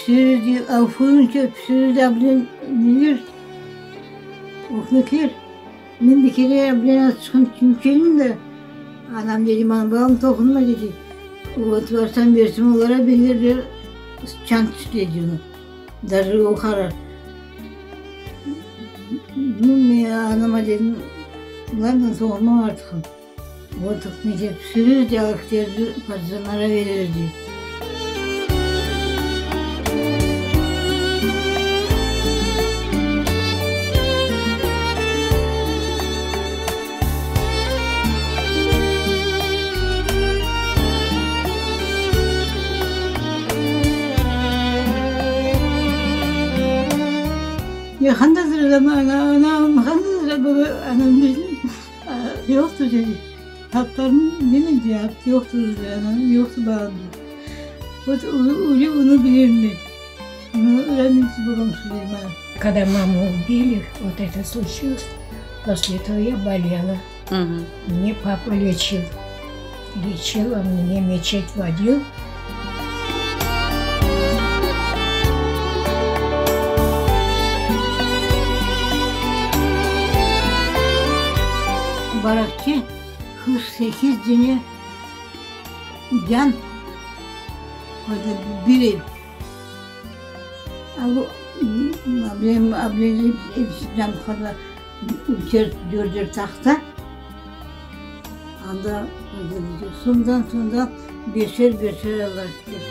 Pişirirdi, av fırınca pişirirdi, ablen neler, ötmekler. Men bir kere ablen azçıqın tüyüp de, anam dedi, maña balam toqunma dedi. Ot varsam bersin olara beler de sıçan tişledi onı. Daje o qarar. Men anama dedim, ladno, toqunmam artıq. Ot ötmek pişirirdi, alıp keterdi, partizanlara verirdi. Yaqındadır adam, anam qandadır baba, anam yoqtır dedi. Taptarım demedi, yoqtır dedi, anam yoqtır babam dedi. Vot öyle onı bilem men. Onı rahmetli babam söyledi maña. Когда маму убили, вот это случилось, после этого я болела. Мне папа лечил. Лечил, он мне мечеть водил. Barakçı 48 dene can bir ev. Ablem, ablem episi can üçer, dörder tahta. Anda soñdan soñdan beşer beşer alar kettiler.